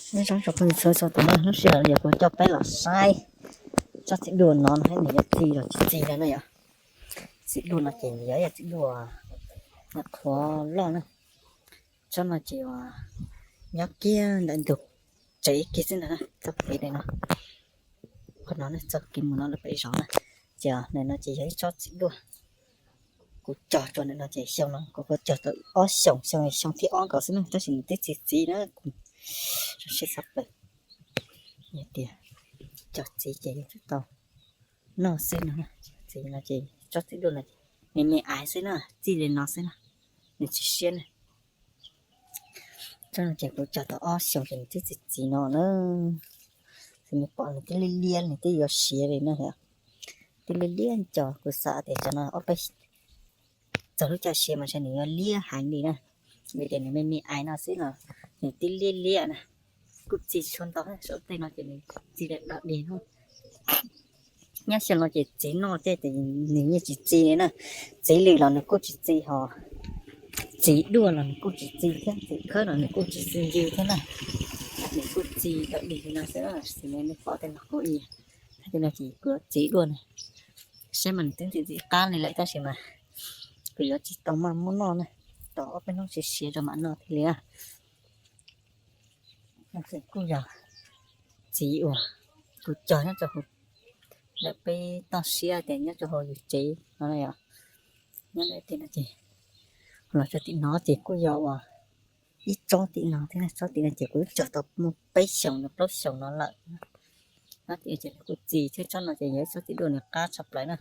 Nyob zoo tsoom phooj ywg txhua tus na, lub sij hawm no kuv coj peb los saib tsob txiv duaj no thiab nws yuav txi los tsis txi no na yom. Txiv duaj no ces nws yog ib txiv duaj qhuav loj na. Tsob no ces nyob kiag ntawm ntug tsev kiag xwb ntag na, txoj kev no, qhov no txoj kev mus no lawm pem zos na. Ces ntawm no ces yog ib tsob txiv duaj. Kuv cog rau ntawm no ces xyoo no kuv cog tau ob xyoos, xyoo xyoo thib ob nkaus xwb na, tab sis nws twb txi txiv na, kuv sib xav plaws tias cog txiv ces yuav tsum tau noj xwb no. Txiv no ces tsob txiv duaj no me me aiv xwb na, txi li no xwb na, nws tsis siab na. Tsob no ces kuv cog tau ob xyoos ces nws twb txi txiv no na. Ces nws pom nws twb liab liab, nws twb yuav siav li na. Twb liab liab nco, kuv xav tias cov no ob peb txog lub caij siav mas ntshe nws yuav liab heev li na. Vim tias nws me me aiv no xwb los nws twb liab liab na. Kuj txi tsis tshua ntau, saum tej no ces nws txi li dog dig no. Nyob xyoo no ces txiv noj tej ces nws yeej tsis txi li na. Txiv lwm los nws kuj tsis txi ho, txiv duaj los nws kuj tsis txi thiab, txiv khawb los nws kuj tsis txi ncw thiab na. Nws kuj txi dog dig li no xwb, xws li nej pom tej no kuj ib yam. Tej no ces kuv yuav txiv duaj na, saib mas nws twb ntxim ntxim qab li lawm tab sis mas kuv yuav tsis tau maj muab noj na, tos ob peb hnub siav siav rau mam noj thiaj li na. Kuj yog txiv uas kuv cog nyob rau hauv, ntawm peb toj siab tias nyob rau hauv yus tsev no yom. Nyob ntawm tim no ces los rau tim no ces kuj yog uas ib tsob tim no thiab, tsob tim no ces kuv twb cog tau muaj peb xyoos no plaub xyoos no lawm. Tsob tim no ces kuj txi thiab, tsob no ces yog ib tsob txiv duaj nws qab tshaj plaws na.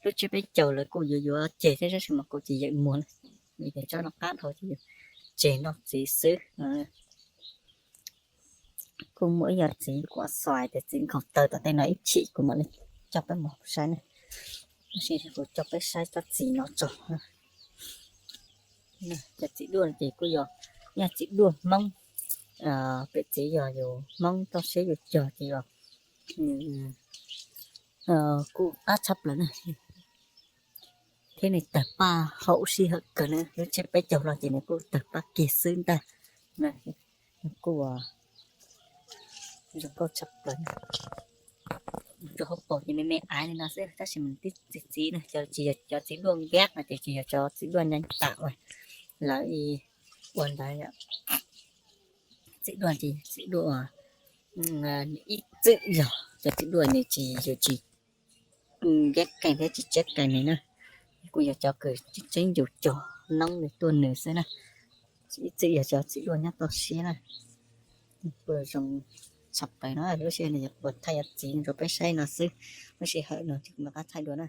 Lub tsiab peb caug lawv kuj yuav yuav ceg thiab tab sis mas kuv tsis yeem muag na, vim tias tsob no qab dhau ces tseg noj txiv xwb. Kuj muaj ib yam txiv kuv xav tias txiv nkaus taw tom tej no ib chim kuv mam li coj peb mus saib na. Tab sis kuv coj peb saib tsob txiv no tso. Cov txiv duaj ces kuj yog ib yam txiv duaj Hmoob, pem txiv yog yus Hmoob toj siab yus cog ces yog nws kuj qab tshaj plaws na, thiab nws tawg paj hauv sij hawm kawg na, lub tsiab peb caug los ces nws kuj tawg paj kiag xwb ntag. Kuj zoo nkauj tshaj plaws. Rau hauv paus ces me me aiv li no xwb tab sis mas twb txi txiv na, cov tsis yog cov txiv duaj nkiab no ces tsis yog cov txiv duaj nyeev tam uas lawv ua ntawd. Txiv duaj ces txiv duaj ib txwm yog cov txiv duaj nws tsis, yus tsis nkiab kees thiab tsis tsiab kees nws na, kuj yog cov kws tseeb yus cog noob nws tuaj nws xwb na. Ib txwm yog cov txiv duaj nyob toj siab na, kuj zoo tshaj plaws no. Lub sij hawm no yog kuv thaij cov txiv rau peb saib no xwb, lub sij hawm no ces kuv mam rov qab thaij dua na.